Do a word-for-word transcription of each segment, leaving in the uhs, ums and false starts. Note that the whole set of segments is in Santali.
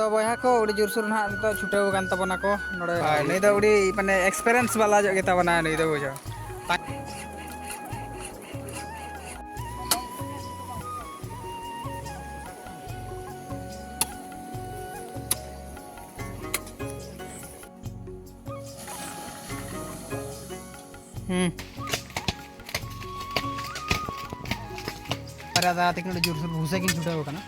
ᱛᱚ ᱵᱚᱭᱦᱟ ᱠᱚ, ᱟᱹᱰᱤ ᱡᱳᱨᱥᱳᱨ ᱱᱟᱦᱟᱜ ᱱᱤᱛᱚᱜ ᱪᱷᱩᱴᱟᱹᱣ ᱟᱠᱟᱱ ᱛᱟᱵᱚᱱᱟ ᱠᱚ ᱱᱚᱰᱮ᱾ ᱦᱳᱭ, ᱱᱩᱭ ᱫᱚ ᱟᱹᱰᱤ ᱢᱟᱱᱮ ᱮᱠᱥᱯᱮᱨᱤᱭᱮᱱᱥ ᱵᱟᱞᱟ ᱧᱚᱜ ᱜᱮ ᱛᱟᱵᱚᱱᱟ ᱱᱩᱭ ᱫᱚ, ᱵᱩᱡᱷᱟᱹᱣ᱾ ᱦᱩᱸ᱾ ᱯᱟᱭᱨᱟ ᱫᱟᱫᱟ ᱛᱟᱹᱠᱤᱱ ᱟᱹᱰᱤ ᱡᱳᱨᱥᱳᱨ ᱵᱷᱩᱥᱟᱹ ᱠᱤᱱ ᱪᱷᱩᱴᱟᱹᱣ ᱟᱠᱟᱱᱟ᱾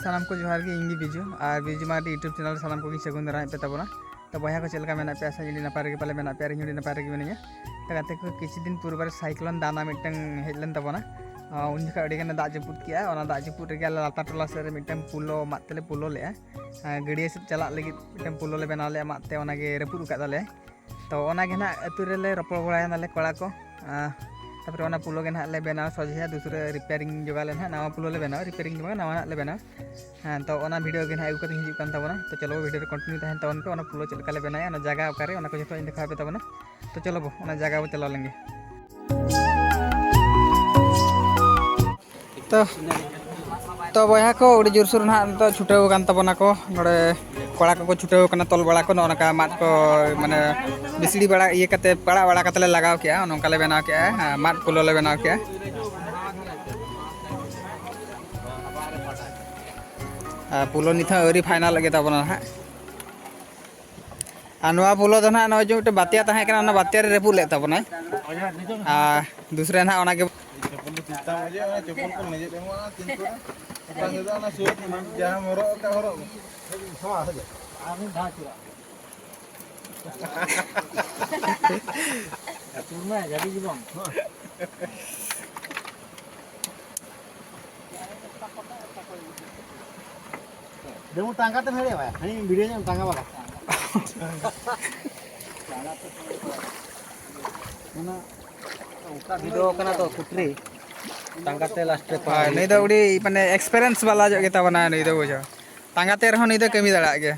ᱥᱟᱱᱟᱢ ᱠᱚ ᱡᱚᱦᱟᱨ ᱜᱮ, ᱤᱧ ᱜᱮ ᱵᱤᱡᱩ, ᱟᱨ ᱵᱤᱡᱩ ᱢᱟᱨᱰᱤ YouTube ᱪᱮᱱᱮᱞ ᱨᱮ ᱥᱟᱱᱟᱢ ᱠᱚᱜᱮ ᱥᱟᱹᱜᱩᱱ ᱫᱟᱨᱟᱢᱮᱫ ᱯᱮ ᱛᱟᱵᱚᱱᱟ᱾ ᱛᱚ ᱵᱚᱭᱦᱟ ᱠᱚ, ᱪᱮᱫ ᱞᱮᱠᱟ ᱢᱮᱱᱟᱜ ᱯᱮᱭᱟ? ᱟᱥᱟ ᱟᱹᱰᱤ ᱱᱟᱯᱟᱭ ᱨᱮᱜᱮ ᱯᱟᱞᱮ ᱢᱮᱱᱟᱜ ᱯᱮᱭᱟ, ᱟᱨ ᱤᱧ ᱦᱚᱸ ᱟᱹᱰᱤ ᱱᱟᱯᱟᱭ ᱨᱮᱜᱮ ᱢᱤᱱᱟᱹᱧᱟ᱾ ᱛᱚ ᱜᱟᱛᱮ ᱠᱚ, ᱠᱤᱪᱷᱩ ᱫᱤᱱ ᱯᱩᱨᱵᱮ ᱨᱮ ᱥᱟᱭᱠᱞᱚᱱ ᱫᱟᱱᱟ ᱢᱤᱫᱴᱟᱝ ᱦᱮᱡ ᱞᱮᱱ ᱛᱟᱵᱚᱱᱟ᱾ ᱟᱨ ᱩᱱ ᱡᱚᱠᱷᱚᱱ ᱟᱹᱰᱤ ᱜᱟᱱᱮ ᱫᱟᱜ ᱡᱟᱹᱯᱩᱫ ᱠᱮᱜᱼᱟ᱾ ᱚᱱᱟ ᱫᱟᱜ ᱡᱟᱹᱯᱩᱫ ᱨᱮᱜᱮ ᱟᱞᱮ ᱞᱟᱛᱟᱨ ᱴᱚᱞᱟ ᱥᱮᱫ ᱨᱮ ᱢᱤᱫᱴᱟᱝ ᱯᱳᱞᱳ ᱢᱟᱫ ᱛᱮᱞᱮ ᱯᱳᱞᱳ ᱞᱮᱜᱼᱟ᱾ ᱟᱨ ᱜᱟᱹᱰᱭᱟᱹ ᱥᱮᱫ ᱪᱟᱞᱟᱜ ᱞᱟᱹᱜᱤᱫ ᱢᱤᱫᱴᱟᱝ ᱯᱳᱞᱳ ᱞᱮ ᱵᱮᱱᱟᱣ ᱞᱮᱜᱼᱟ ᱢᱟᱫ ᱛᱮ, ᱚᱱᱟᱜᱮ ᱨᱟᱹᱯᱩᱫ ᱟᱠᱟᱫ ᱛᱟᱞᱮᱭᱟ᱾ ᱛᱚ ᱚᱱᱟᱜᱮ ᱱᱟᱦᱟᱜ ᱟᱹᱛᱩ ᱨᱮᱞᱮ ᱨᱚᱯᱚᱲ ᱵᱟᱲᱟᱭᱮᱱᱟᱞᱮ ᱠᱚᱲᱟ ᱠᱚ᱾ ᱟᱨ ᱛᱟᱯᱚᱨᱮ ᱚᱱᱟ ᱯᱳᱞᱳ ᱜᱮ ᱱᱟᱦᱟᱜ ᱞᱮ ᱵᱮᱱᱟᱣᱟ ᱥᱚᱡᱷᱮᱭᱟ, ᱫᱩᱥᱨᱟᱹ ᱨᱤᱯᱮᱭᱟᱨᱤᱝ ᱡᱚᱜᱟᱲ ᱞᱮ ᱱᱟᱦᱟᱜ, ᱱᱟᱣᱟ ᱯᱳᱞᱳ ᱞᱮ ᱵᱮᱱᱟᱣᱟ, ᱨᱤᱯᱮᱭᱟᱨᱤᱝ ᱫᱚ ᱵᱟᱝ, ᱱᱟᱣᱟ ᱱᱟᱦᱟᱜ ᱞᱮ ᱵᱮᱱᱟᱣᱟ᱾ ᱦᱮᱸ, ᱛᱚ ᱚᱱᱟ ᱵᱷᱤᱰᱤᱭᱳ ᱜᱮ ᱱᱟᱦᱟᱜ ᱟᱹᱜᱩ ᱠᱟᱛᱮ ᱦᱤᱡᱩᱜ ᱠᱟᱱ ᱛᱟᱵᱚᱱᱟ᱾ ᱛᱚ ᱪᱚᱞᱚ ᱵᱷᱤᱰᱤᱭᱳ ᱨᱮ ᱠᱚᱱᱴᱤᱱᱤᱭᱩ ᱛᱟᱦᱮᱱ ᱛᱟᱵᱚᱱ ᱯᱮ, ᱚᱱᱟ ᱯᱳᱞᱳ ᱪᱮᱫ ᱞᱮᱠᱟ ᱞᱮ ᱵᱮᱱᱟᱣᱟ, ᱚᱱᱟ ᱡᱟᱭᱜᱟ ᱚᱠᱟᱨᱮ, ᱚᱱᱟ ᱠᱚ ᱡᱚᱛᱚ ᱤᱧ ᱫᱮᱠᱷᱟᱣ ᱟᱯᱮ ᱛᱟᱵᱚᱱᱟ᱾ ᱛᱚ ᱪᱚᱞᱚ ᱵᱚ, ᱚᱱᱟ ᱡᱟᱭᱜᱟ ᱵᱚ ᱪᱟᱞᱟᱣ ᱞᱮᱱ ᱜᱮ᱾ ᱛᱚ, ᱛᱚ ᱵᱚᱭᱦᱟ ᱠᱚ, ᱟᱹᱰᱤ ᱡᱳᱨᱥᱳᱨ ᱱᱟᱦᱟᱜ ᱱᱤᱛᱚᱜ ᱪᱷᱩᱴᱟᱹᱣ ᱟᱠᱟᱱ ᱛᱟᱵᱚᱱᱟ ᱠᱚ ᱱᱚᱰᱮ᱾ ᱠᱚᱲᱟ ᱠᱚᱠᱚ ᱪᱷᱩᱴᱟᱹᱣ ᱟᱠᱟᱱᱟ ᱛᱚᱞ ᱵᱟᱲᱟ ᱠᱚ, ᱱᱚᱜᱼᱚ ᱱᱚᱝᱠᱟ ᱢᱟᱫ ᱠᱚ, ᱢᱟᱱᱮ ᱵᱤᱥᱲᱤ ᱵᱟᱲᱟ ᱤᱭᱟᱹ ᱠᱟᱛᱮ, ᱯᱟᱲᱟᱜ ᱵᱟᱲᱟ ᱠᱟᱛᱮ ᱞᱮ ᱞᱟᱜᱟᱣ ᱠᱮᱜᱼᱟ, ᱱᱚᱝᱠᱟ ᱞᱮ ᱵᱮᱱᱟᱣ ᱠᱮᱜᱼᱟ᱾ ᱦᱮᱸ, ᱢᱟᱫ ᱯᱳᱞᱳ ᱞᱮ ᱵᱮᱱᱟᱣ ᱠᱮᱜᱼᱟ᱾ ᱟᱨ ᱯᱳᱞᱳ ᱱᱤᱛ ᱦᱚᱸ ᱟᱹᱣᱨᱤ ᱯᱷᱟᱭᱱᱟᱞᱚᱜ ᱜᱮ ᱛᱟᱵᱚᱱᱟ ᱱᱟᱦᱟᱜ᱾ ᱟᱨ ᱱᱚᱣᱟ ᱯᱳᱞᱳ ᱫᱚ ᱱᱟᱦᱟᱜ ᱱᱚᱜᱼᱚᱭ ᱡᱮ ᱢᱤᱫᱴᱮᱱ ᱵᱟᱛᱤᱭᱟ ᱛᱟᱦᱮᱸ ᱠᱟᱱᱟ, ᱚᱱᱟ ᱵᱟᱛᱤᱭᱟ ᱨᱮ ᱨᱟᱹᱯᱩᱫ ᱞᱮᱫ ᱛᱟᱵᱚᱱᱟᱭ᱾ ᱟᱨ ᱫᱩᱥᱨᱟ ᱱᱟᱦᱟᱜ ᱚᱱᱟᱜᱮ᱾ ᱪᱚᱯᱚᱞ ᱫᱚ ᱪᱮᱫ ᱛᱟᱢ ᱚᱡᱮ? ᱚᱱᱟ ᱪᱚᱯᱚᱞ ᱠᱚ ᱞᱮᱸᱡᱮᱫ ᱮᱢᱚᱜᱼᱟ, ᱛᱤᱱ ᱠᱚᱨᱮ? ᱵᱟᱝ ᱦᱩᱭᱩᱜᱼᱟ, ᱚᱱᱟ ᱥᱩᱨ ᱡᱟᱦᱟᱸᱢ ᱦᱚᱨᱚᱜ ᱟᱠᱟᱫ, ᱦᱚᱨᱚᱜ ᱢᱮ᱾ ᱟᱨ ᱢᱤᱫ ᱫᱷᱟᱣ ᱪᱟᱞᱟᱜ ᱢᱮ᱾ ᱥᱩᱨ ᱢᱮ, ᱜᱟᱹᱰᱤ ᱜᱮ ᱵᱟᱝ᱾ ᱡᱮᱢᱚᱱ ᱴᱟᱸᱜᱟ ᱛᱮᱢ ᱦᱮᱲᱮ ᱵᱟᱭᱟ, ᱦᱟᱹᱱᱤ ᱵᱷᱤᱲᱟᱹ ᱧᱚᱜ ᱴᱟᱸᱜᱟ ᱵᱟᱞᱟ᱾ ᱚᱱᱟ ᱚᱱᱠᱟ ᱵᱷᱤᱲᱟᱹᱣ ᱠᱟᱱᱟ ᱛᱚ ᱠᱩᱴᱨᱤ, ᱴᱟᱸᱜᱟ ᱛᱮ ᱞᱟᱥᱴ ᱨᱮ ᱯᱟᱲᱟᱣ ᱦᱳᱭ, ᱱᱩᱭ ᱫᱚ ᱦᱩᱭᱩᱜ ᱠᱟᱱᱟ᱾ ᱟᱹᱰᱤ ᱢᱟᱱᱮ ᱮᱠᱥᱯᱮᱨᱤᱭᱮᱱᱥ ᱵᱟᱞᱟ ᱧᱚᱜ ᱜᱮ ᱛᱟᱵᱚᱱᱟ ᱱᱩᱭ ᱫᱚ, ᱵᱩᱡᱷᱟᱹᱣ᱾ ᱴᱟᱸᱜᱟ ᱛᱮ ᱨᱮᱦᱚᱸ ᱱᱩᱭ ᱫᱚ ᱠᱟᱹᱢᱤ ᱫᱟᱲᱮᱭᱟᱜ ᱜᱮᱭᱟ᱾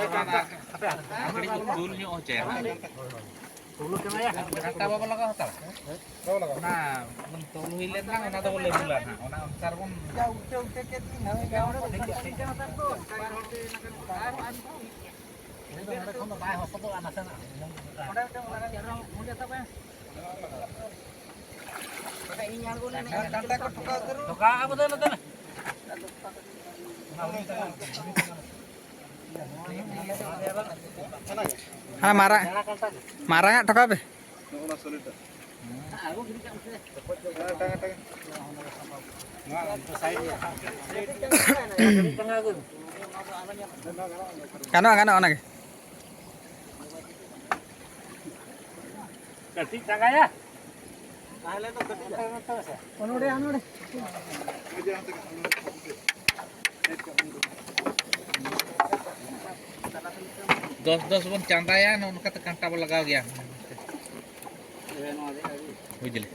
ᱠᱟᱹᱴᱤᱡ ᱵᱚ ᱛᱩᱞ ᱧᱚᱜ ᱦᱚᱪᱚᱭᱟ ᱦᱟᱸᱜ᱾ ᱜᱷᱟᱱᱴᱟ ᱵᱟᱵᱚ ᱞᱟᱜᱟᱣ ᱦᱟᱛᱟᱲᱟ᱾ ᱚᱱᱟ ᱵᱚᱱ ᱛᱩᱞ ᱦᱩᱭ ᱞᱮᱱ ᱠᱷᱟᱱ ᱚᱱᱟ ᱫᱚᱵᱚ ᱞᱟᱹᱦᱩᱞᱟ ᱦᱟᱸᱜ᱾ ᱚᱱᱟ ᱚᱱᱩᱥᱟᱨ ᱵᱚᱱ ᱩᱞᱴᱟᱹ ᱩᱞᱴᱟᱹ ᱠᱮᱫ ᱜᱮ ᱱᱟᱦᱟᱜ᱾ ᱚᱸᱰᱮ ᱠᱷᱚᱱ ᱫᱚ ᱵᱟᱭ ᱦᱚᱥᱚᱫᱚᱜᱼᱟ ᱱᱟᱥᱮᱱᱟᱜ᱾ ᱴᱷᱚᱠᱟᱣ ᱟᱵᱚ ᱫᱚ ᱱᱚᱛᱮ ᱱᱟ᱾ ᱦᱮᱸ, ᱢᱟᱨᱟᱝ, ᱢᱟᱨᱟᱝ ᱟᱜ ᱴᱷᱚᱠᱟᱣ ᱯᱮ᱾ ᱜᱟᱱᱚᱜᱼᱟ, ᱜᱟᱱᱚᱜᱼᱟ, ᱚᱱᱟᱜᱮ᱾ ᱠᱟᱹᱴᱤᱡ ᱴᱟᱸᱜᱟᱭᱟ᱾ ᱛᱟᱦᱞᱮ ᱫᱚ ᱠᱟᱹᱴᱤᱡ ᱱᱚᱰᱮ, ᱱᱚᱰᱮ᱾ ᱫᱚᱥ ᱫᱚᱥ ᱵᱚᱱ ᱪᱟᱸᱫᱟᱭᱟ, ᱱᱚᱜᱼᱚ ᱱᱚᱝᱠᱟ ᱛᱮ ᱜᱷᱟᱱᱴᱟ ᱵᱚᱱ ᱞᱟᱜᱟᱣ ᱜᱮᱭᱟ᱾ ᱵᱩᱡᱽ ᱞᱮ᱾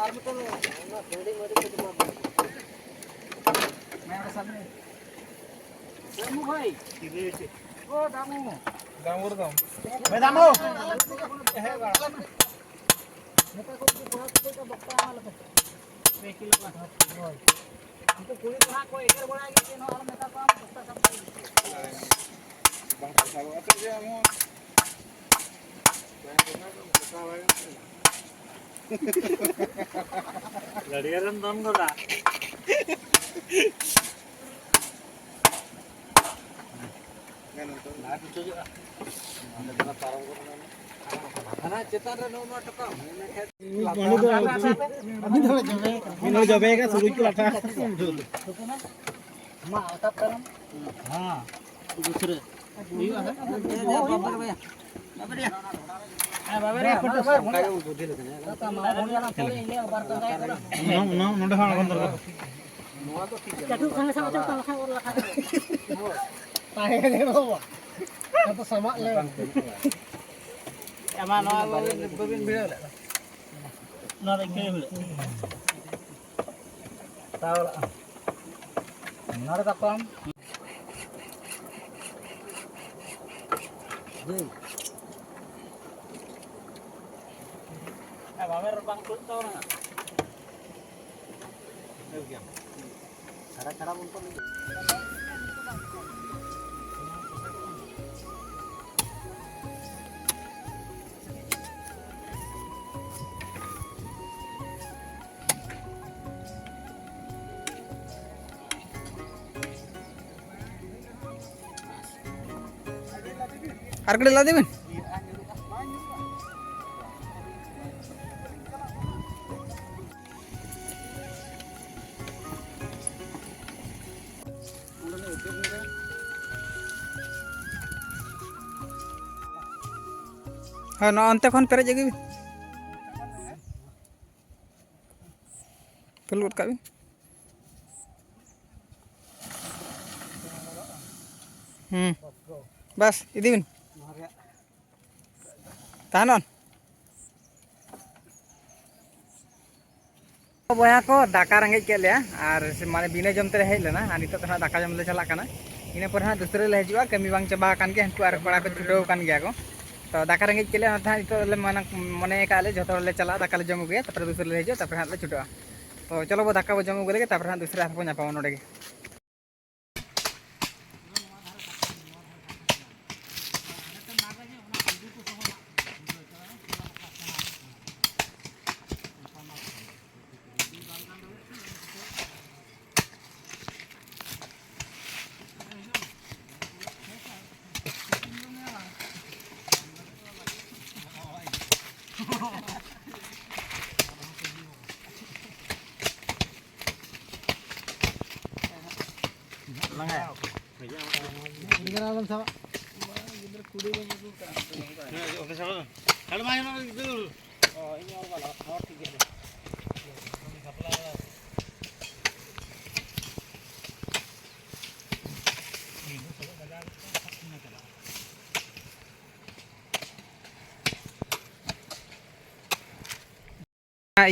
ᱟᱨ ᱢᱤᱫᱴᱟᱝ ᱚᱱᱟ ᱵᱷᱮᱱᱰᱤ ᱢᱟᱹᱨᱤᱪ ᱠᱚ ᱡᱚᱢᱟ᱾ ᱢᱮ ᱚᱸᱰᱮ ᱥᱟᱵ ᱢᱮ᱾ ᱫᱟᱢᱩ ᱵᱷᱟᱭ᱾ ᱚ, ᱫᱟᱢᱩ᱾ ᱫᱟᱢᱩ ᱨᱮ ᱫᱟᱢ᱾ ᱮ, ᱫᱟᱢᱩ᱾ ᱱᱮᱛᱟ ᱠᱚ ᱡᱩᱫᱤ ᱠᱚᱲᱟ ᱠᱚ ᱠᱚ ᱵᱚᱠᱛᱟ ᱮᱢᱟ ᱞᱮᱠᱚ᱾ ᱯᱮ ᱠᱤᱞᱳ ᱜᱟᱱ᱾ ᱦᱳᱭ᱾ ᱩᱱᱠᱩ ᱠᱩᱲᱤ ᱠᱚ ᱦᱟᱸᱜ ᱠᱚ ᱮᱜᱮᱨ ᱵᱟᱲᱟᱭ ᱜᱮᱭᱟ, ᱪᱮᱫ ᱦᱚᱸ ᱟᱞᱚᱢ ᱢᱮᱛᱟ ᱠᱚᱣᱟ, ᱵᱚᱠᱛᱟ ᱥᱟᱵ ᱠᱟᱛᱮ᱾ ᱵᱟᱝ ᱯᱚᱥᱟᱣ ᱟᱛᱮ ᱡᱮ ᱟᱢ ᱦᱚᱸ᱾ ᱜᱟᱹᱰᱭᱟᱹ ᱨᱮᱢ ᱫᱚᱱ ᱜᱚᱫᱟ᱾ ᱦᱟᱱᱟ ᱪᱮᱛᱟᱱ ᱨᱮ ᱱᱚᱜᱼᱚ ᱱᱚᱣᱟ ᱴᱟᱠᱟ ᱢᱮᱱᱟᱜ ᱠᱷᱟᱡ ᱢᱤᱫ ᱦᱚᱲ ᱡᱚᱵᱮ, ᱢᱤᱫ ᱦᱚᱲ ᱡᱚᱵᱮ ᱠᱟ ᱥᱩᱨᱩᱡ ᱠᱚ ᱞᱟᱴᱷᱟ᱾ ᱢᱟ ᱟᱛᱟᱯ ᱛᱟᱭᱚᱢ᱾ ᱦᱮᱸ᱾ ᱫᱩᱥᱨᱟᱹ᱾ ᱦᱩᱭᱩᱜᱼᱟ ᱦᱟᱸᱜ᱾ ᱱᱚ-, ᱱᱚ-, ᱱᱚᱰᱮ ᱦᱚᱸ ᱟᱬᱜᱚᱱ ᱫᱚᱨᱠᱟᱨ᱾ ᱠᱟᱹᱴᱩᱵ ᱥᱟᱸᱜᱮ ᱥᱟᱸᱜᱮ ᱪᱚ ᱛᱟᱦᱞᱮ ᱠᱷᱟᱱ ᱚᱨ ᱞᱟᱴᱷᱟ ᱠᱟᱱᱟ᱾ ᱛᱟᱦᱮᱸ ᱜᱮ ᱵᱟᱵᱟ᱾ ᱟᱫᱚ ᱥᱟᱢᱟᱜ ᱞᱮ᱾ ᱟᱢᱟ ᱱᱚᱣᱟ ᱵᱟᱹᱵᱤᱱ, ᱵᱟᱹᱵᱤᱱ ᱵᱷᱤᱲᱟᱹᱣ ᱞᱮᱫ᱾ ᱱᱚᱣᱟ ᱫᱚ ᱤᱱᱠᱟᱹ ᱜᱮ ᱵᱷᱤᱲᱟᱹᱜ᱾ ᱛᱟᱣ ᱱᱚᱰᱮ ᱛᱟᱯᱟᱢ᱾ ᱦᱮᱸ, ᱵᱟᱵᱮᱨ ᱵᱟᱝ ᱛᱩᱫ ᱛᱟᱵᱚᱱᱟ᱾ ᱪᱷᱟᱲᱟ ᱪᱷᱟᱲᱟ ᱵᱚᱱ ᱛᱩᱫ ᱞᱮᱜᱮ᱾ ᱟᱨ ᱠᱟᱹᱴᱤᱡ ᱞᱟᱫᱮ ᱵᱤᱱ᱾ ᱦᱳᱭ, ᱱᱚᱣᱟ ᱚᱱᱛᱮ ᱠᱷᱚᱱ ᱯᱮᱨᱮᱡ ᱟᱹᱜᱩᱭ ᱵᱤᱱ᱾ ᱯᱷᱩᱞ ᱜᱚᱫ ᱠᱟᱜ ᱵᱤᱱ᱾ ᱦᱩᱸ᱾ ᱵᱟᱥ, ᱤᱫᱤ ᱵᱤᱱ᱾ ᱛᱟᱦᱮᱱᱚᱜ᱾ ᱵᱚᱭᱦᱟ ᱠᱚ, ᱫᱟᱠᱟ ᱨᱮᱸᱜᱮᱡ ᱠᱮᱫ ᱞᱮᱭᱟ, ᱟᱨ ᱥᱮ ᱢᱟᱱᱮ ᱵᱤᱱᱟᱹ ᱡᱚᱢ ᱛᱮᱞᱮ ᱦᱮᱡ ᱞᱮᱱᱟ, ᱟᱨ ᱱᱤᱛᱚᱜ ᱫᱚ ᱦᱟᱸᱜ ᱫᱟᱠᱟ ᱡᱚᱢ ᱞᱮ ᱪᱟᱞᱟᱜ ᱠᱟᱱᱟ᱾ ᱤᱱᱟᱹ ᱯᱚᱨᱮ ᱦᱟᱸᱜ ᱫᱩᱥᱨᱟᱹ ᱞᱮ ᱦᱤᱡᱩᱜᱼᱟ, ᱠᱟᱹᱢᱤ ᱵᱟᱝ ᱪᱟᱵᱟ ᱟᱠᱟᱱ ᱜᱮᱭᱟ, ᱦᱟᱹᱱᱠᱩ ᱟᱨ ᱠᱚᱲᱟ ᱠᱚ ᱪᱷᱩᱴᱟᱹᱣ ᱟᱠᱟᱱ ᱜᱮᱭᱟ ᱠᱚ᱾ ᱛᱚ ᱫᱟᱠᱟ ᱨᱮᱸᱜᱮᱡ ᱠᱮᱫ ᱞᱮᱭᱟ, ᱚᱱᱟᱛᱮ ᱦᱟᱸᱜ ᱱᱤᱛᱚᱜ ᱞᱮ ᱢᱟᱱᱮ, ᱢᱚᱱᱮ ᱟᱠᱟᱫ ᱞᱮ ᱡᱷᱚᱛᱚ ᱦᱚᱲ ᱞᱮ ᱪᱟᱞᱟᱜᱼᱟ, ᱫᱟᱠᱟ ᱞᱮ ᱡᱚᱢ ᱟᱹᱜᱩᱭᱟ, ᱛᱟᱨᱯᱚᱨᱮ ᱫᱩᱥᱨᱟᱹ ᱞᱮ ᱦᱤᱡᱩᱜᱼᱟ, ᱛᱟᱨᱯᱚᱨᱮ ᱦᱟᱸᱜ ᱞᱮ ᱪᱷᱩᱴᱟᱹᱜᱼᱟ᱾ ᱛᱚ ᱪᱚᱞᱚ ᱵᱚ ᱫᱟᱠᱟ ᱵᱚ ᱡᱚᱢ ᱟᱹᱜᱩ ᱞᱮᱜᱮ, ᱛᱟᱨᱯᱚᱨᱮ ᱦᱟᱸᱜ ᱫᱩᱥᱨᱟᱹ ᱟᱨᱦᱚᱸ ᱵᱚ ᱧᱟᱯᱟᱢᱟ ᱱᱚᱰᱮ ᱜᱮ᱾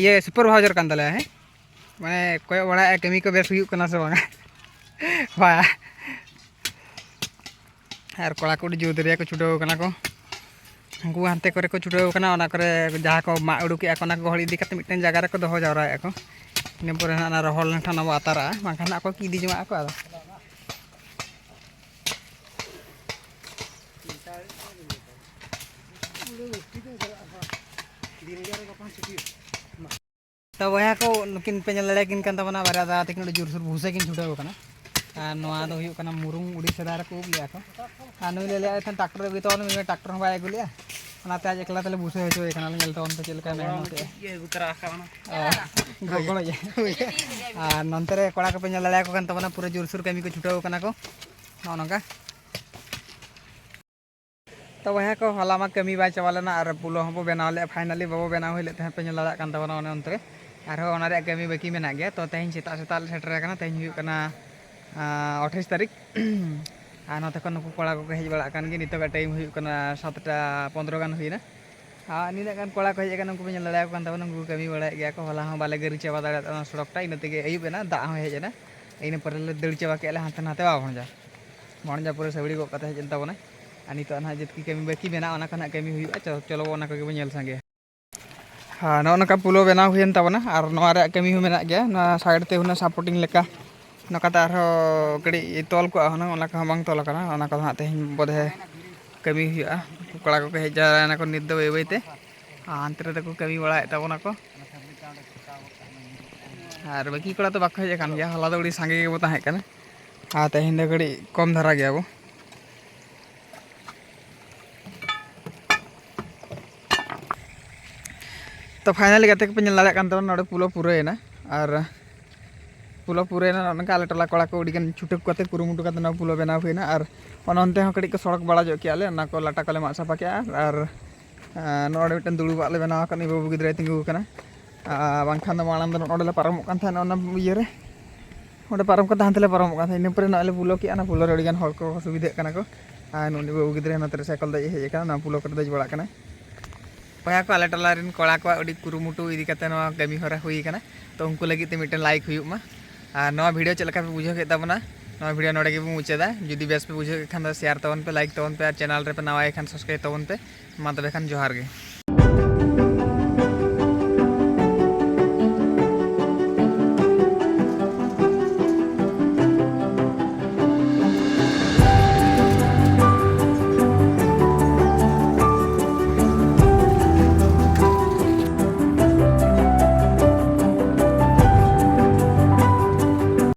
ᱤᱭᱟᱹ ᱥᱩᱯᱟᱨᱵᱷᱟᱭᱡᱟᱨ ᱠᱟᱱ ᱛᱟᱞᱮᱭᱟ, ᱦᱮᱸ, ᱢᱟᱱᱮ ᱠᱚᱭᱚᱜ ᱵᱟᱲᱟᱭᱮᱫᱼᱟ ᱠᱟᱹᱢᱤ ᱠᱚ ᱵᱮᱥ ᱦᱩᱭᱩᱜ ᱠᱟᱱᱟ ᱥᱮ ᱵᱟᱝᱟ᱾ ᱵᱟ᱾ ᱟᱨ ᱠᱚᱲᱟ ᱠᱚ ᱟᱹᱰᱤ ᱡᱳᱨ ᱫᱟᱹᱨᱭᱟ ᱠᱚ ᱪᱷᱩᱴᱟᱹᱣ ᱠᱟᱱᱟ ᱠᱚ᱾ ᱩᱱᱠᱩ ᱦᱟᱱᱛᱮ ᱠᱚᱨᱮ ᱠᱚ ᱪᱷᱩᱴᱟᱹᱣ ᱠᱟᱱᱟ, ᱚᱱᱟ ᱠᱚᱨᱮ ᱡᱟᱦᱟᱸ ᱠᱚ ᱢᱟᱜ ᱩᱰᱩᱠᱮᱜᱼᱟ ᱠᱚ, ᱚᱱᱟ ᱠᱚ ᱜᱚᱦᱚᱲ ᱤᱫᱤ ᱠᱟᱛᱮ ᱢᱤᱫᱴᱮᱱ ᱡᱟᱭᱜᱟ ᱨᱮᱠᱚ ᱫᱚᱦᱚ ᱡᱟᱣᱨᱟᱭᱮᱫᱼᱟ ᱠᱚ᱾ ᱤᱱᱟᱹ ᱯᱚᱨᱮ ᱦᱟᱸᱜ ᱚᱱᱟ ᱨᱚᱦᱚᱲ ᱞᱮᱱᱠᱷᱟᱱ ᱚᱱᱟ ᱵᱚ ᱟᱛᱟᱨᱟᱜᱼᱟ, ᱵᱟᱝᱠᱷᱟᱱ ᱟᱠᱚ ᱠᱚ ᱤᱫᱤ ᱡᱚᱝᱟᱜ ᱟᱠᱚ ᱟᱫᱚ᱾ ᱛᱚ ᱵᱚᱭᱦᱟ ᱠᱚ, ᱱᱩᱠᱤᱱ ᱯᱮ ᱧᱮᱞ ᱫᱟᱲᱮᱭᱟᱠᱤᱱ ᱠᱟᱱ ᱛᱟᱵᱚᱱᱟ, ᱵᱟᱨᱭᱟ ᱫᱟᱫᱟ ᱛᱟᱹᱠᱤᱱ ᱟᱹᱰᱤ ᱡᱳᱨᱥᱳᱨ ᱵᱷᱩᱥᱟᱹ ᱠᱤᱱ ᱪᱷᱩᱴᱟᱹᱣ ᱠᱟᱱᱟ᱾ ᱟᱨ ᱱᱚᱣᱟ ᱫᱚ ᱦᱩᱭᱩᱜ ᱠᱟᱱᱟ ᱢᱩᱨᱩᱢ, ᱩᱲᱤᱥᱥᱟ ᱫᱟᱨᱮ ᱠᱚ ᱩᱵ ᱞᱮᱜᱼᱟ ᱠᱚ᱾ ᱟᱨ ᱱᱩᱭ ᱞᱮ ᱞᱟᱹᱭᱟᱫ ᱛᱟᱦᱮᱸᱫ ᱴᱨᱟᱠᱴᱚᱨ ᱟᱹᱜᱩᱭ ᱛᱟᱵᱚᱱ ᱢᱮ, ᱴᱨᱟᱠᱴᱚᱨ ᱦᱚᱸ ᱵᱟᱭ ᱟᱹᱜᱩ ᱞᱮᱜᱼᱟ᱾ ᱚᱱᱟᱛᱮ ᱟᱡ ᱮᱠᱞᱟ ᱛᱮᱞᱮ ᱵᱷᱩᱥᱟᱹ ᱦᱚᱪᱚᱭᱮ ᱠᱟᱱᱟ, ᱧᱮᱞ ᱛᱟᱵᱚᱱ ᱯᱮ ᱪᱮᱫ ᱞᱮᱠᱟᱭ ᱢᱮᱦᱱᱚᱛᱮᱜᱼᱟ᱾ ᱚ, ᱜᱚᱜᱚᱲᱚᱭᱟ᱾ ᱟᱨ ᱱᱚᱱᱛᱮ ᱨᱮ ᱠᱚᱲᱟ ᱠᱚᱯᱮ ᱧᱮᱞ ᱫᱟᱲᱮᱭᱟᱠᱚ ᱠᱟᱱ ᱛᱟᱵᱚᱱᱟ, ᱯᱩᱨᱟᱹ ᱡᱳᱨᱥᱳᱨ ᱠᱟᱹᱢᱤ ᱠᱚ ᱪᱷᱩᱴᱟᱹᱣ ᱠᱟᱱᱟ ᱠᱚ, ᱱᱚᱜᱼᱚ ᱱᱚᱝᱠᱟ᱾ ᱛᱚ ᱵᱚᱭᱦᱟ ᱠᱚ, ᱦᱚᱞᱟ ᱢᱟ ᱠᱟᱹᱢᱤ ᱵᱟᱭ ᱪᱟᱵᱟ ᱞᱮᱱᱟ ᱟᱨ ᱯᱩᱞᱳ ᱦᱚᱸᱵᱚ ᱵᱮᱱᱟᱣ ᱞᱮᱫᱼᱟ, finally ᱵᱟᱵᱚ ᱵᱮᱱᱟᱣ ᱦᱩᱭ ᱞᱮᱫ ᱛᱟᱦᱮᱸᱫ, ᱯᱮ ᱧᱮᱞ ᱫᱟᱲᱮᱭᱟᱜ ᱠᱟᱱ ᱛᱟᱵᱚᱱᱟ ᱚᱱᱮ ᱚᱱᱛᱮ ᱨᱮ᱾ ᱟᱨᱦᱚᱸ ᱚᱱᱟ ᱨᱮᱭᱟᱜ ᱠᱟᱹᱢᱤ ᱵᱟᱹᱠᱤ ᱢᱮᱱᱟᱜ ᱜᱮᱭᱟ᱾ ᱛᱚ ᱛᱮᱦᱮᱧ ᱥᱮᱛᱟᱜ ᱥᱮᱛᱟᱜ ᱞᱮ ᱥᱮᱴᱮᱨ ᱟᱠᱟᱱᱟ, ᱛᱮᱦᱮᱧ ᱦᱩᱭᱩᱜ ᱠᱟᱱᱟ, ᱟᱸ, ᱟᱴᱷᱟᱭᱤᱥ ᱛᱟᱹᱨᱤᱠᱷ᱾ ᱟᱨ ᱱᱚᱛᱮ ᱠᱷᱚᱱ ᱱᱩᱠᱩ ᱠᱚᱲᱟ ᱠᱚᱠᱚ ᱦᱮᱡ ᱵᱟᱲᱟᱜ ᱠᱟᱱ ᱜᱮᱭᱟ᱾ ᱱᱤᱛᱚᱜᱟᱜ time ᱦᱩᱭᱩᱜ ᱠᱟᱱᱟ ᱥᱟᱛᱴᱟ ᱯᱚᱱᱫᱽᱨᱚ ᱜᱟᱱ ᱦᱩᱭᱱᱟ᱾ ᱟᱨ ᱱᱤᱱᱟᱹᱜ ᱜᱟᱱ ᱠᱚᱲᱟ ᱠᱚ ᱦᱮᱡ ᱟᱠᱟᱱᱟ, ᱩᱱᱠᱩ ᱯᱮ ᱧᱮᱞ ᱫᱟᱲᱮᱭᱟᱠᱚ ᱠᱟᱱ ᱛᱟᱵᱚᱱᱟ, ᱩᱱᱠᱩ ᱠᱚ ᱠᱟᱹᱢᱤ ᱵᱟᱲᱟᱭᱮᱫ ᱜᱮᱭᱟ ᱠᱚ᱾ ᱦᱚᱞᱟ ᱦᱚᱸ ᱵᱟᱞᱮ ᱜᱟᱹᱨᱤ ᱪᱟᱵᱟ ᱫᱟᱲᱮᱭᱟᱫ ᱛᱟᱵᱚᱱᱟ ᱥᱚᱲᱚᱠᱴᱟ, ᱤᱱᱟᱹ ᱛᱮᱜᱮ ᱟᱹᱭᱩᱵ ᱮᱱᱟ, ᱫᱟᱜ ᱦᱚᱸ ᱦᱮᱡ ᱮᱱᱟ᱾ ᱤᱱᱟᱹ ᱯᱚᱨᱮ ᱞᱮ ᱫᱟᱹᱲ ᱪᱟᱵᱟ ᱠᱮᱫᱼᱟ ᱞᱮ ᱦᱟᱱᱛᱮ ᱱᱟᱛᱮ ᱵᱟᱵᱚᱱ ᱡᱟ ᱢᱚᱬᱮ ᱡᱟ ᱯᱩᱨᱟᱹ ᱥᱟᱹᱣᱲᱤ ᱜᱚᱫ ᱠᱟᱛᱮ ᱦᱮᱡ ᱮᱱ ᱛᱟᱵᱚᱱᱟᱭ᱾ ᱟᱨ ᱱᱤᱛᱚᱜ ᱱᱟᱦᱟᱜ ᱡᱮᱛᱠᱤ ᱠᱟᱹᱢᱤ ᱵᱟᱹᱠᱤ ᱢᱮᱱᱟᱜᱼᱟ, ᱚᱱᱟ ᱠᱚ ᱱᱟᱦᱟᱜ ᱠᱟᱹᱢᱤ ᱦᱩᱭᱩᱜᱼᱟ᱾ ᱪᱚ-, ᱪᱚᱞᱚ ᱵᱚ ᱚᱱᱟ ᱠᱚᱜᱮ ᱵᱚᱱ ᱧᱮᱞ ᱥᱟᱸᱜᱮᱭᱟ᱾ ᱦᱮᱸ, ᱱᱚᱜᱼᱚ ᱱᱚᱝᱠᱟ ᱯᱩᱞᱳ ᱵᱮᱱᱟᱣ ᱦᱩᱭᱮᱱ ᱛᱟᱵᱚᱱᱟ ᱟᱨ ᱱᱚᱣᱟ ᱨᱮᱭᱟᱜ ᱠᱟᱹᱢᱤ ᱦᱚᱸ ᱢᱮᱱᱟᱜ ᱜᱮᱭᱟ᱾ ᱱᱚᱣᱟ side ᱛᱮ ᱦᱩᱱᱟᱹᱝ supporting ᱞᱮᱠᱟ ᱱᱚᱝᱠᱟᱛᱮ ᱟᱨᱦᱚᱸ ᱠᱟᱹᱴᱤᱡ ᱛᱚᱞ ᱠᱚᱜᱼᱟ ᱦᱩᱱᱟᱹᱝ, ᱚᱱᱟ ᱠᱚᱦᱚᱸ ᱵᱟᱝ ᱛᱚᱞ ᱟᱠᱟᱱᱟ᱾ ᱚᱱᱟ ᱠᱚᱫᱚ ᱦᱟᱸᱜ ᱛᱮᱦᱮᱧ ᱵᱚᱫᱷᱮ ᱠᱟᱹᱢᱤ ᱦᱩᱭᱩᱜᱼᱟ᱾ ᱠᱚᱲᱟ ᱠᱚᱠᱚ ᱦᱮᱡ ᱡᱟᱣᱨᱟᱭᱮᱱᱟ ᱠᱚ ᱱᱤᱛ ᱫᱚ ᱵᱟᱹᱭ ᱵᱟᱹᱭ ᱛᱮ, ᱟᱨ ᱦᱟᱱᱛᱮ ᱨᱮᱫᱚ ᱠᱚ ᱠᱟᱹᱢᱤ ᱵᱟᱲᱟᱭᱮᱫ ᱛᱟᱵᱚᱱᱟ ᱠᱚ᱾ ᱟᱨ ᱵᱟᱹᱠᱤ ᱠᱚᱲᱟ ᱫᱚ ᱵᱟᱠᱚ ᱦᱮᱡ ᱟᱠᱟᱱ ᱜᱮᱭᱟ, ᱦᱚᱞᱟ ᱫᱚ ᱟᱹᱰᱤ ᱥᱟᱸᱜᱮ ᱜᱮᱵᱚ ᱛᱟᱦᱮᱸ ᱠᱟᱱᱟ᱾ ᱟᱨ ᱛᱮᱦᱮᱧ ᱫᱚ ᱠᱟᱹᱴᱤᱡ ᱠᱚᱢ ᱫᱷᱟᱨᱟ ᱜᱮᱭᱟᱵᱚ᱾ ᱛᱚ finally ᱜᱟᱛᱮ ᱠᱚᱯᱮ ᱧᱮᱞ ᱫᱟᱲᱮᱭᱟᱜ ᱠᱟᱱ ᱛᱟᱵᱚᱱᱟ, ᱱᱚᱰᱮ ᱯᱩᱞᱳ ᱯᱩᱨᱟᱹᱣᱮᱱᱟ᱾ ᱟᱨ ᱯᱩᱞᱚ ᱯᱩᱨᱟᱹᱭᱮᱱᱟ᱾ ᱱᱚᱜᱼᱚ ᱱᱚᱝᱠᱟ ᱟᱞᱮ ᱴᱚᱞᱟ ᱠᱚᱲᱟ ᱠᱚ ᱟᱹᱰᱤ ᱜᱟᱱ ᱪᱷᱩᱴᱟᱹᱣ ᱠᱟᱛᱮ, ᱠᱩᱨᱩᱢᱩᱴᱩ ᱠᱟᱛᱮ ᱱᱚᱣᱟ ᱯᱩᱞᱚ ᱵᱮᱱᱟᱣ ᱦᱩᱭᱱᱟ᱾ ᱟᱨ ᱚᱱᱟ ᱚᱱᱛᱮ ᱦᱚᱸ ᱠᱟᱹᱴᱤᱡ ᱠᱚ ᱥᱚᱲᱚᱠ ᱵᱟᱲᱟ ᱧᱚᱜ ᱠᱮᱜᱼᱟ ᱞᱮ, ᱚᱱᱟ ᱠᱚ ᱞᱟᱴᱟ ᱠᱚᱞᱮ ᱢᱟᱜ ᱥᱟᱯᱷᱟ ᱠᱮᱜᱼᱟ᱾ ᱟᱨ ᱟᱨ ᱱᱚᱰᱮ ᱢᱤᱫᱴᱮᱱ ᱫᱩᱲᱩᱵᱟᱜ ᱞᱮ ᱵᱮᱱᱟᱣ ᱟᱠᱟᱫ, ᱩᱱᱤ ᱵᱟᱹᱵᱩ ᱜᱤᱫᱽᱨᱟᱹᱭ ᱛᱤᱸᱜᱩ ᱟᱠᱟᱱᱟ᱾ ᱟᱨ ᱵᱟᱝᱠᱷᱟᱱ ᱫᱚ ᱢᱟᱲᱟᱝ ᱫᱚ ᱱᱚᱰᱮ ᱞᱮ ᱯᱟᱨᱚᱢᱚᱜ ᱠᱟᱱ ᱛᱟᱦᱮᱱᱟ, ᱚᱱᱟ ᱤᱭᱟᱹ ᱨᱮ, ᱚᱸᱰᱮ ᱯᱟᱨᱚᱢ ᱠᱟᱛᱮ ᱦᱟᱱᱛᱮ ᱞᱮ ᱯᱟᱨᱚᱢᱚᱜ ᱠᱟᱱ ᱛᱟᱦᱮᱸᱫ᱾ ᱤᱱᱟᱹ ᱯᱚᱨᱮ ᱱᱚᱜᱼᱚᱭ ᱞᱮ ᱯᱩᱞᱚ ᱠᱮᱜᱼᱟ, ᱚᱱᱟ ᱯᱩᱞᱚ ᱨᱮ ᱟᱹᱰᱤ ᱜᱟᱱ ᱦᱚᱲ ᱠᱚ ᱥᱩᱵᱤᱫᱷᱟᱜ ᱠᱟᱱᱟ ᱠᱚ᱾ ᱟᱨ ᱱᱩᱭ ᱵᱟᱹᱵᱩ ᱜᱤᱫᱽᱨᱟᱹ ᱱᱚᱛᱮ ᱨᱮ ᱥᱟᱭᱠᱮᱞ ᱫᱮᱡ ᱦᱮᱡ ᱟᱠᱟᱱᱟ, ᱚᱱᱟ ᱯᱩᱞᱚ ᱠᱚᱨᱮ ᱫᱮᱡ ᱵᱟᱲᱟᱜ ᱠᱟᱱᱟ᱾ ᱵᱚᱭᱦᱟ ᱠᱚ, ᱟᱞᱮ ᱴᱚᱞᱟ ᱨᱮᱱ ᱠᱚᱲᱟ ᱠᱚᱣᱟᱜ ᱟᱹᱰᱤ ᱠᱩᱨᱩᱢᱩᱴᱩ ᱤᱫᱤ ᱠᱟᱛᱮ ᱱᱚᱣᱟ ᱠᱟᱹᱢᱤ ᱦᱚᱨᱟ ᱦᱩᱭ ᱟᱠᱟᱱᱟ, ᱛᱚ ᱩᱱᱠᱩ ᱞᱟᱹᱜᱤᱫ ᱛᱮ ᱢᱤᱫᱴᱮᱱ ᱞᱟᱭᱤᱠ ᱦᱩᱭᱩᱜ ᱢᱟ᱾ ᱟᱨ ᱱᱚᱣᱟ ᱵᱷᱤᱰᱤᱭᱳ ᱪᱮᱫ ᱞᱮᱠᱟ ᱯᱮ ᱵᱩᱡᱷᱟᱹᱣ ᱠᱮᱫ ᱛᱟᱵᱚᱱᱟ? ᱱᱚᱣᱟ ᱵᱷᱤᱰᱤᱭᱳ ᱱᱚᱰᱮ ᱜᱮᱵᱚᱱ ᱢᱩᱪᱟᱹᱫᱟ᱾ ᱡᱩᱫᱤ ᱵᱮᱥ ᱯᱮ ᱵᱩᱡᱷᱟᱹᱣ ᱠᱮᱫ ᱠᱷᱟᱱ ᱫᱚ ᱥᱮᱭᱟᱨ ᱛᱟᱵᱚᱱ ᱯᱮ, ᱞᱟᱭᱤᱠ ᱛᱟᱵᱚᱱ ᱯᱮ, ᱟᱨ ᱪᱮᱱᱮᱞ ᱨᱮᱯᱮ ᱱᱟᱣᱟ ᱜᱮ ᱠᱷᱟᱱ ᱥᱟᱵᱥᱠᱨᱟᱭᱤᱵ ᱛᱟᱵᱚᱱ ᱯᱮ᱾ ᱢᱟ ᱛᱚᱵᱮ ᱠᱷᱟᱱ ᱡᱚᱦᱟᱨ ᱜᱮ᱾